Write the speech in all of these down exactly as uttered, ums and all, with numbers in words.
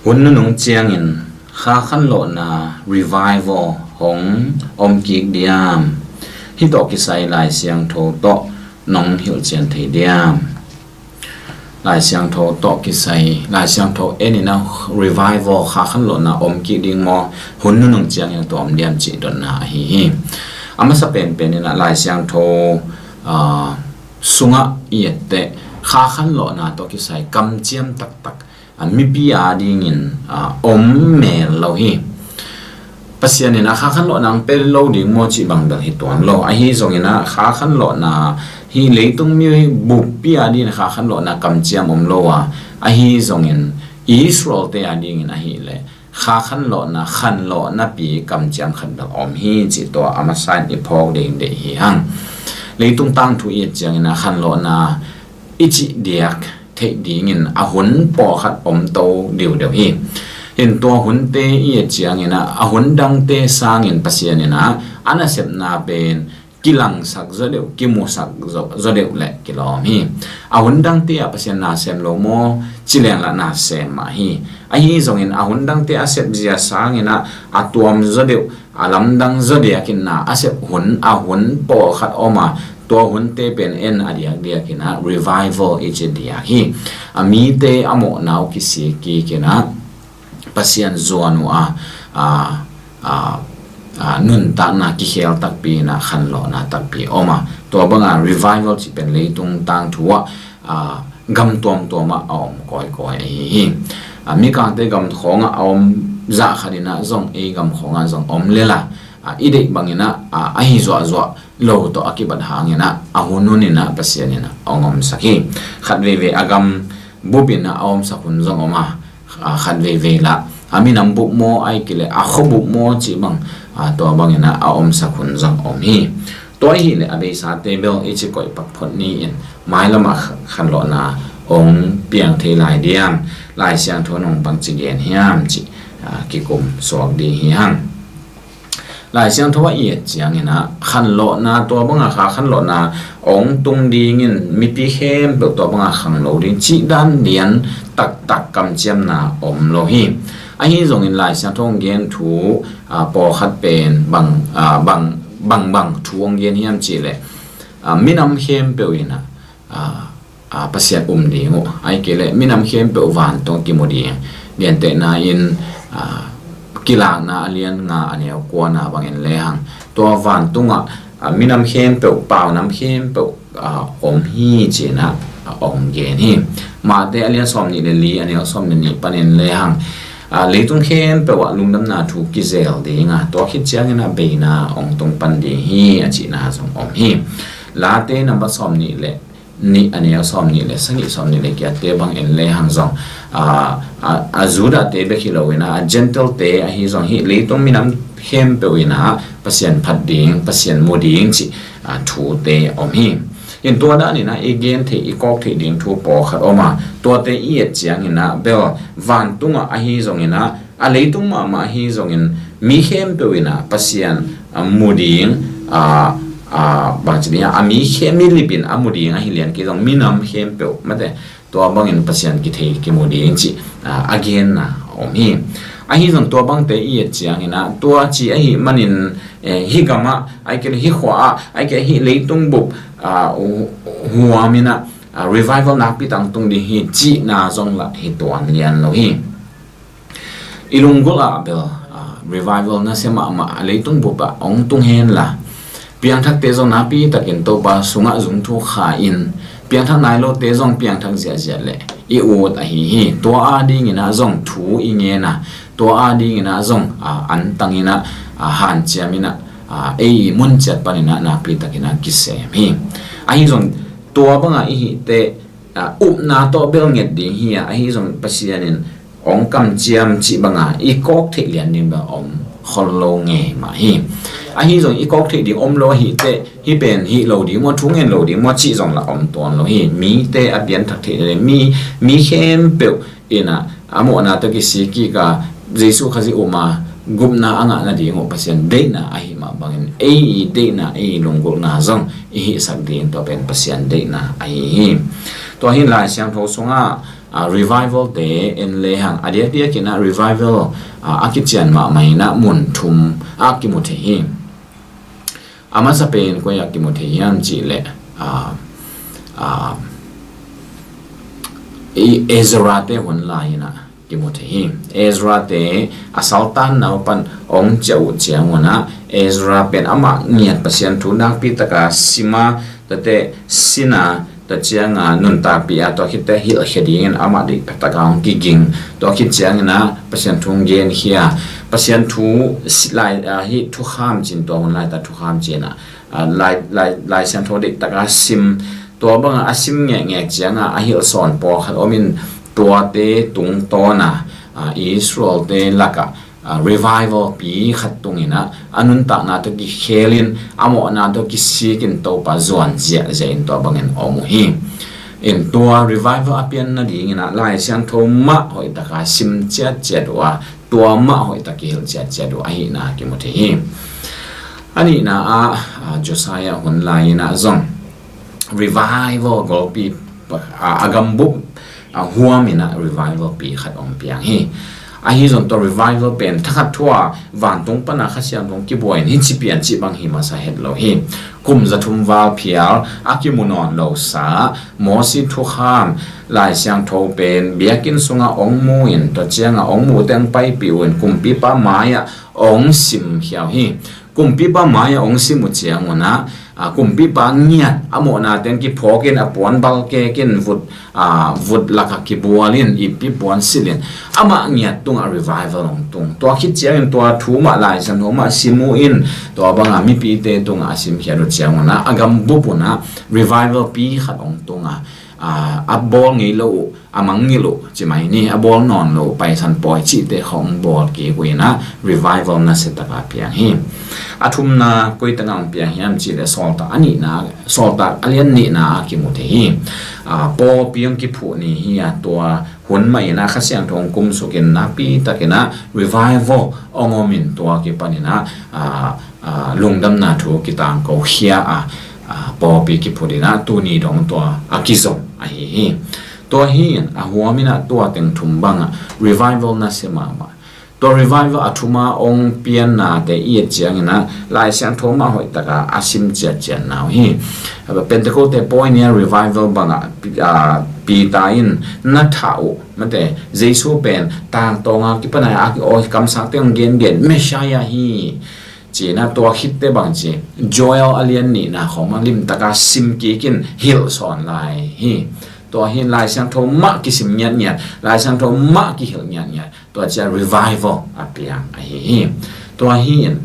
Hun nunung ciangin kha khanlawhna, revival, hong om kik diam? Hih tawh kisai Lai Siangtho tawh nong hilhcian thei diam? Lai Siangtho tawh kisai, Lai Siangtho en in ah revival, kha khanlawhna om kik ding maw, hun nunung ciangin a tuam diam cih dotna ahi hi. A masa penpen in ah Lai Siangtho, aa, sungah i et teh kha khanlawhna tawh kisai kamciam taktak, a, mipi a dingin, a, om mel lo hi. Pasian in ah kha khanlawhna hong pia lo ding maw cih bang bel hi tuan lo. Ahi zongin ah kha khanlawhna, hih leitung mi buppi a dingin kha khanlawhna kamciam om lo a, ahi zongin Israel-te a dingin ahih leh kha khanlawhna, khanlawhnapi kamciam khat bel om hi cih tua a masa in i phawk ding deih hi hang. Leitung tangthu i et ciangin ah khanlawhna i cih diak theih dingin a hun pawlkhat om to deuhdeuh hi. Hi in tua hunte i et ciangin ah a hun dangte sangin Pasian in ah a nasepna pen kilangsak zaw deuh, kimusak zaw, zaw deuh leh kilawm hi. A hun dangte ah Pasian na sem lo maw, ci leng lah na sem mah hi. Ahi zongin a hun dangte a sepzia sangin ah a tuam zaw deuh, a lamdang zaw diakin ah a sep hun, a hun pawlkhat om a, tua hunte pen en a diakdiakin ah revival i ci diak hi. A mite a mawhna uh kisik kik in ah Pasian zuan uh a, a, a, a, nuntakna kikhel takpi in ah khanlawhna takpi om a, tua bang a revival cih pen leitung tangthu ah, a, gam tuamtuam ah a om kawikawi ahi hi. A, Mikangte gam khawng ah a om zah khat in ah zong ei gam khawng ah zong om lel a, a, i deih bangin ah, a, ahi zuahzuah lo tawh a kibat hangin ah a hun hun in ah Pasian in ah hong omsak hi. Khat veivei a gam bup in ah a omsak hun zong om a, a, khat veivei lah a minam bup maw, ahih kei leh a khua bup maw cih bang, a, tua bangin ah a omsak hun zong om hi. Tua ahih leh a beisate bel i ci koih pak phot ni in, mailam ah kha-, khanlawhna hong piang thei lai diam, Lai Siangtho in hong bangci gen hiam cih, a, kikum suak ding hi hang. Lai Siangtho ah i et ciangin ah khanlawhna, tua bang a kha khanlawhna hong tung dingin mipi khempeuh tua bang a khang lo ding cih dan lian taktak kamciamna om lo hi. Ahi zongin Lai Siangtho hong gen thu, a, pawlkhat pen bang, a, bang, bang, bang thu hong gen hiam cih leh, a, minam khempeuh in ah, a, a, Pasian um ding uh, ahih kei leh minam khempeuh vantung kimu ding. Gentehna in, a, Kilakna a lian nga a neu kuana bangin lehang tua vantungah, a, minam khempeuh, paunam khempeuh, a, om hi ci-in ah, a, hong gen hi. Mate a lian sawmnih le li a neu sawmnih le nih panin lehang, a, leitung khempeuh ah lungdamna thu kizel ding a, tua khit ciangin ah beina hong tung pan ding hi a cihna zong om hi. Late nambat sawmnih le nih a neu sawmnih le sagih, sawmnih le giatte bangin lehang zong, a, a, a Judahte bek hi lo in ah, a Gentile-te ahi zong hih leitung minam khempeuh in ah Pasian phat ding, Pasian mu ding cih, a, thute om hi. In tua danin ah i gen theih, i kawk theih ding thu pawlkhat om a, tuate i et ciangin ah bel vantungah ahi zongin ah, a leitung mahmah ahi zongin mi khempeuh in ah Pasian, a, mu ding, a, a, bangci ding a, a mi khe-, mi lipin a mu ding ahi lian kei zong minam khempeuh mate tua bangin Pasian kithei kimu ding cih, a, a genna om hi. Ahi zong tua bangte i et ciangin ah tua ci ahi manin, eh, hih gamah, ahih kei leh hih khuaah, ahih kei leh hih leitung bup, a, hu-, huamin ah, a, revival nakpi tak tung ding hi cihna zong lah hi tuan lian lo hi. I lunggulh ah bel, a, revival nasia mahmah a leitung bup ah hong tung henla, piangthakte zong nakpi takin Topa sungah zungthuk kha in, piangthak nai lote zong piangthak ziahziah leh i ut ahi hi. Tua a dingin ah zong thu i ngen a, tua a dingin ah zong, a, antang in ah, a, hanciam in ah, a, ei mun ciat panin ah nakpi takin ah kisem hi. Ahi zong tua bangah i hih teh, a, upna tawh bel nget ding hi a, ahi zong Pasian in hong kamciam cih banga i kawk theih lian ding bel om khol lo ngei mah hi. Ahi zong i kawk theih ding om lo ahih teh, hih pen hih lo ding maw, thu ngen lo ding maw cih zong lah om tuan lo hi. Mite a pianthak theih le mi, mi khempeuh in ah a mawhna tawh kisik kik a, Jesuh Khazih um a gupna a ngah nading uh Pasian deihna ahih mah bangin ei i deihna, ei i lunggulhna zong i hihsak ding, tua pen Pasian deihna ahi hi. Tua hi Lai Siangtho sungah, a, revival te en lehang a diakdiakin a revival, a, a kician mahmah in a mun thum a kimu thei hi. A masa pen koi a kimu thei hiam cih leh, a, a, i Ezra te hun lai-in a kimu thei hi. Ezra te a saltan nau pan ong ciah uh ciangun a Ezra pen amah ngiat Pasian thu nakpi taka sima, tate sina, tua cianga nuntakpih a tua khitte hilhkhia dingin amah deih taka hong kiging. Tua khit ciangin a Pasian thu hong genkhia. Pasian thu si-, lai, a, hih thukham cin tua hun laita thukham cin a, a, lai, lai, Lai Siangtho deih taka sim. Tua banga a sim ngekngek cianga a hilhsawn pawlkhat omin tuate tungtawna, a, Israel te lakah a, revival pi khat tungin a, a nuntakna tawh kikhelin, a mawhna tawh kisikin Topa zuan ziahziah in tua bangin om uh hi. In tua revival a pian nadingin a, Lai Siangtho mah hoihtaka sim ciatciat uh a, tua mah hoihtak kihilh ciatciat uh ahihna kimu thei hi. A nihna ah, a, Josiah hun lai-in a zong revival golpi, a, a gambup, a, huamin a revival pi khat ong piang hi. Ahi zong tua revival pen thakhat thu a vantung pana Kha Siangtho kibuai in hi ci pian cih bang hi masa het lo hi. Kum zathum val phial a kimu nawn lo sa Mosi thukham Lai Siangtho pen biakinn sunga ong mu in tua cianga ong mu teng paipih uh in kumpipa mai-ah ong sim khiau hi. Kumpipa mai-ah ong sim uh ciangun a, a, kumpipa ngiat a mawhna teng kiphawkin a puan balkekin vut, a, vut lakah kibualin ipi puan silhin amah ngiat tungah revival ong tung. Tua khit ciangin tua thu mah Lai Siangtho mah sim uh in tua banga mipite tungah a simkhiat uh ciangun a, a gambup un a revival pi khat ong tung a, a, a bawl ngei lo uh, a mangngilh uh ci mai ni, a bawl nawn lo uh paisan pawi cihte khawng bawl kik uh in a revival nasia taka piang hi. A thumna koi tengah ong piang hiam cih leh Sawltak a nihna, Sawltak a lian nihna a kimu thei hi. A, pawlpi ong kiphuh ni hi a, tua hun mah in a Kha Siangtho ong kumsukin nakpi takin a revival ong omin tua kipanin a, a, a, lungdamna thu kitangko khia a, a, pawlpi kiphut in a tuni dong tua a kizom ahi hi. Tua hi in a huamin a tua teng thum bangah revival nasia mahmah. Tua revival a thuma ong piannate i et ciangin a Lai Siangtho mah hoihtaka a sim ciatciatna uh hi. Pentecost pawi ni a revival bangah, a, Peter in na thah uh, mate, Jesu pen tangtawnga kipanai a ki awi kamsakte ong gengen Messiah hi. Cina tua khitte bang ci Joel a lian nihna khawng mah limtaka sim kikin hilhsawn lai hi. Tua hi Lai Siangtho mah kisim ngiatngiat, Lai Siangtho mah kihilh ngiatngiat. Tua cia revival a piang ahi hi. Tua hi in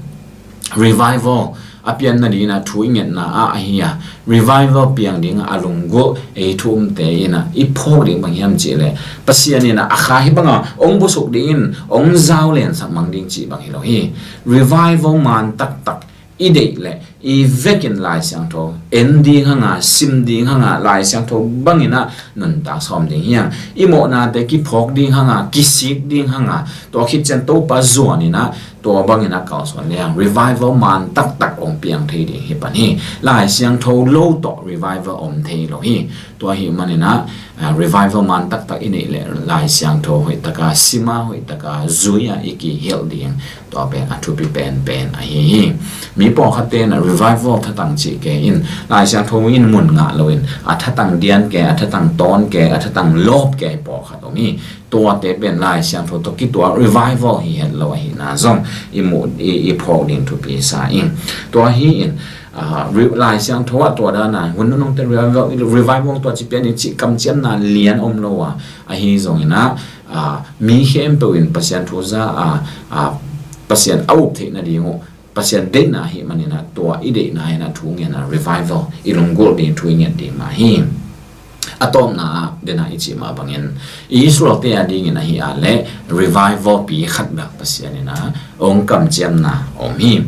revival a pian nadingin a thu i ngetna ah ahi a, revival piang dingah a lunggulh ei thu umte in a i phawk ding bang hiam cih leh Pasian in a a kha hi banga ong busuk dingin ong zau lensak mang ding cih bang hi lo hi. Revival man taktak i deih leh i vekin Lai Siangtho en ding hanga, sim ding hanga, Lai Siangtho bangin a nuntak sawm ding hi hang. I mawhnate kiphawk ding hanga, kisik ding hanga, tua khit ciang Topa zuanin a tua bangin a kalsuan lehang revival man taktak ong piang thei ding hi pan hi. Lai Siangtho lo tawh revival om thei lo hi. Tua hi manin a, a, revival man taktak i neih leh Lai Siangtho hoihtaka sima, hoihtaka zuia i kihilh ding. Tua pen a thupi penpen ahi hi. Mi pawlkhatte in a revival thatang cih kei in Lai Siangtho in mun ngah loin a thatang dian kei, a thatang tawn kei, a thatang lawp kei pawlkhat om hi. Tuate pen Lai Siangtho tawh kituak revival hi het lo ahihna zong i muh, i, i phawk ding thupi sa ing. Tua hi in, a, re-, Lai Siangtho ah tua dana hun nunungte revival, revival tua ci pian i cih kamciamna lian om lo a, ahi zongin a, a, mi khempeuh in Pasian thu za a, a, Pasian a up theih nading uh Pasian deihna ahi manin a tua i deihna in a thu ngen a revival i lunggulh ding, thu i nget ding mah hi. A tawpna ah dena i cih mah bangin Israel te a dingin ahi a leh revival pi khat bek Pasian in a ong kamciamna om hi.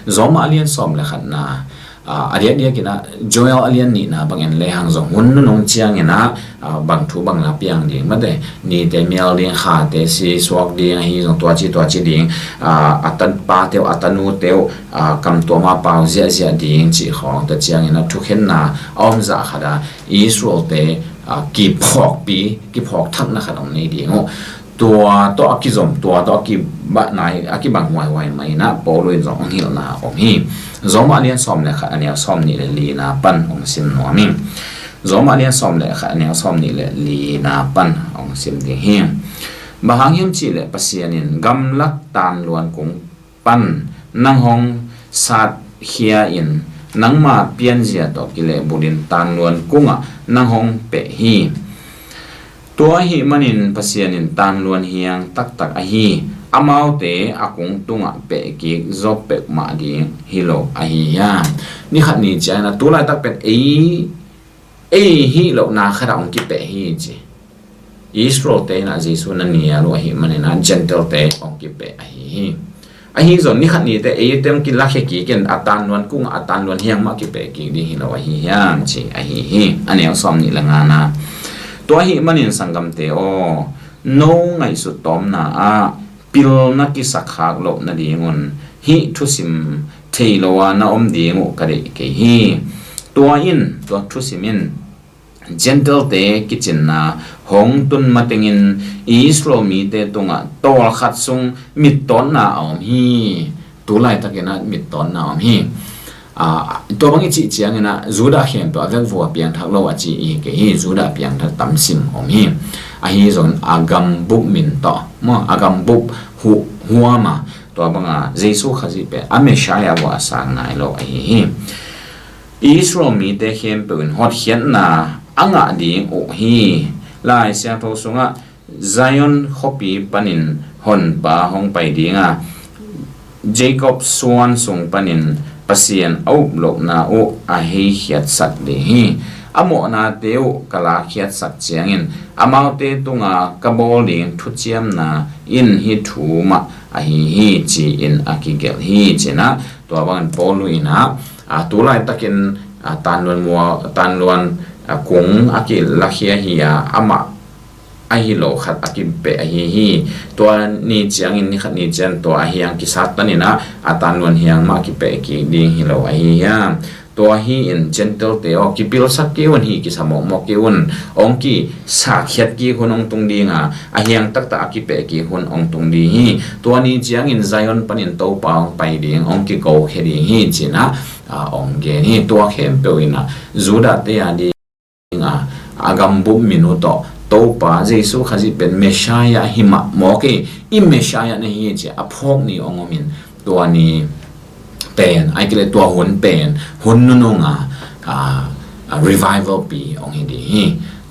Rom a lian sawm le khatna, a, a diakdiakin a Joel a lian nihna bangin lehang zong hun nunung ciangin a, a, bang thu bang la piang ding mate, nite mial ding, khate si suak ding, ahi zong tua ci tua ci ding, a, a tan pate uh, a tanu te uh, a, kamtuam a pau ziahziah ding cih khawng, tua ciangin a thukhenna a om zah khat a Israel te, a, kiphawkpi, kiphawk thakna khat hong nei ding uh. Tua tawh a kizom, tua tawh a kibang nai, a kibang huaihuai mah in ah Paul in zong hong hilhna om hi. Roma lian sawm le khat, a neu sawm nih le lina pan hong sim nuam hi. Roma lian sawm le khat, a neu sawm nih le lina pan hong sim ding hi. Bang hang hiam cih leh Pasian in gamlak tanluan kung pan nang hong satkhia in, nangma pianzia tawh kilehbulhin tanluan kungah nang hong peh hi. Tua ahih manin Pasian in tanluan hiang taktak ahi amaute a kung tungah pehkik zawk peuhmah ding hi lo ahi hiam? Ni khat ni ciangin a tu laitak pen ei, ei hih lohna khatah hong kipeh hi ci. Israel-te in ah Jesu na nial uh ahih manin ah Gentile-te hong kipeh ahi hi. Ahi zong ni khat nite eite hong kilakhia kik in a tanluan kungah a tanluan hiang mah kipeh kik ding hi lo ahi hiam ci ahi hi. A neu sawm nih le ngana. Tua ahih manin sanggamte aw, no ngaihsut tawmna ah pilna kisakkhak loh nadingun hih thusim thei lo a na om ding uh ka deih kei hi. Tua in, tua thusim in Gentile-te kicinna hong tun matengin Israel mite tungah tawlkhat sung mittawnna a om hi. Tu laitakin ah mittawnna a om hi. Aa, tua bang i cih ciangin ah Judah khempeuh a vekvua piangthak lo a ci i hi kei hi. Judah piangthak tamsim om hi. Ahi zongin a gambup min tawh maw, a gambup hu-, huam a, tua banga Jesu Khazih pen a Messiah vua a sang nai lo ahi hi. Israel mite khempeuh in hotkhiatna a ngah ding uh hi. Lai Siangtho sungah Zion khuapi panin Honpa hong pai ding a, Jacob suan sung panin Pasian a up lohna uh a heikhiatsak ding hi. A mawhnate uh ka lakkhiatsak ciangin amaute tunga ka bawl ding thuciamna in hih thu mah ahi hi, ci-in a kigelh hi, ci-in ah tua bangin Paul in ah, a, tu laitakin, a, tanluan mua, tanluan, a, kung a kilakhia hi a, amah ahi lo khat a kipeh ahi hi. Tua ni ciangin, ni khat ni ciang tua ahi hiang kisat tanin ah, a tanluan hiang mah kipeh kik ding hi lo ahi hiam? Tua hi in Gentile-te aw, kipilsak kei un, hih kisa mawkmawk kei un. Hong kisakhiat kik hun hong tung ding a, a hiang taktak a kipeh kik hun hong tung ding hi. Tua ni ciangin Zion panin Topa hong pai ding, hong kikokhia ding hi, ci-in ah, a, hong gen hi. Tua khempeuh in ah Judah-te a ding a, a gambup min uh tawh Topa Jesu Khazih pen Messiah hi mah mawk hi. I Messiah na hi ci a phawk ni hong om in, tua ni pen, ahih kei leh tua hun pen hun nunung a, a, a revival pi hong hi ding hi.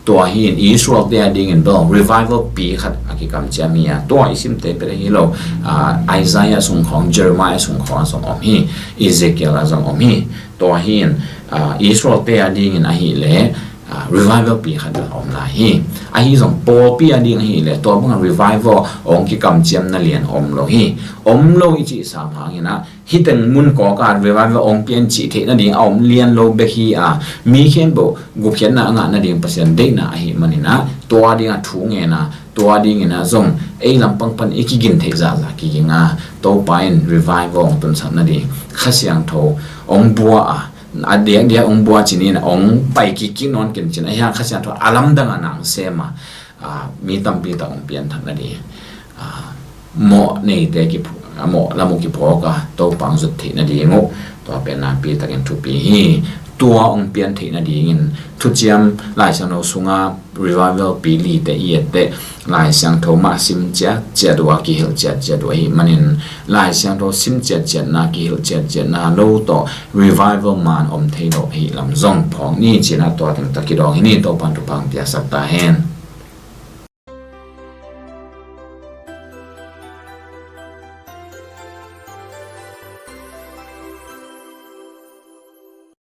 Tua hi in Israel-te a dingin bel revival pi khat a kikamciam hi a, tua i simte pen hi lo, a, Isaiah sung khawng, Jeremiah sung khawng a zong om hi, Ezekiel a zong om hi. Tua hi in, a, Israel-te a dingin ahih leh, a, revival pi khat bel om lai hi. Ahi zong pawlpi a ding ahih leh tua banga revival hong kikamciamna lian om lo hi. Om lo i cih sam hangin ah, hih teng mun kawkah revival hong pian cih theih nading a om lian lo bek hi a, mi khempeuh gupkhiatna a ngah nading Pasian deihna ahih manin ah, tua ding a thu ngen a, tua dingin ah zong ei lampang pan i kigin theih zahzah kiging a, Topa in revival hong tunsak nading Kha Siangtho hong bua a, a diakdiak hong bua cin in hong pai kikkik nawn ken cin, a hiang Kha Siangtho a lamdang a nang sem a, a, mi tampi tak hong pianthak nading, a, mawh neite kiph-, a mawh lam uh kiphawk a, Topa hong zut theih nading uh, tua pen nakpi takin thupi hi. Tua hong pian theih nadingin thuciam Lai Siangtho sunga revival pi lite i etteh Lai Siangtho mah sim ciatciat uh a, kihilh ciatciat uh ahih manin Lai Siangtho sim ciatciatna, kihilh ciatciatna lo tawh revival man om thei lo ahih lam zong phawk ni, ci-in ah tua teng tawh kidawng hi ni. Topa'n thupha hong piaksak ta hen.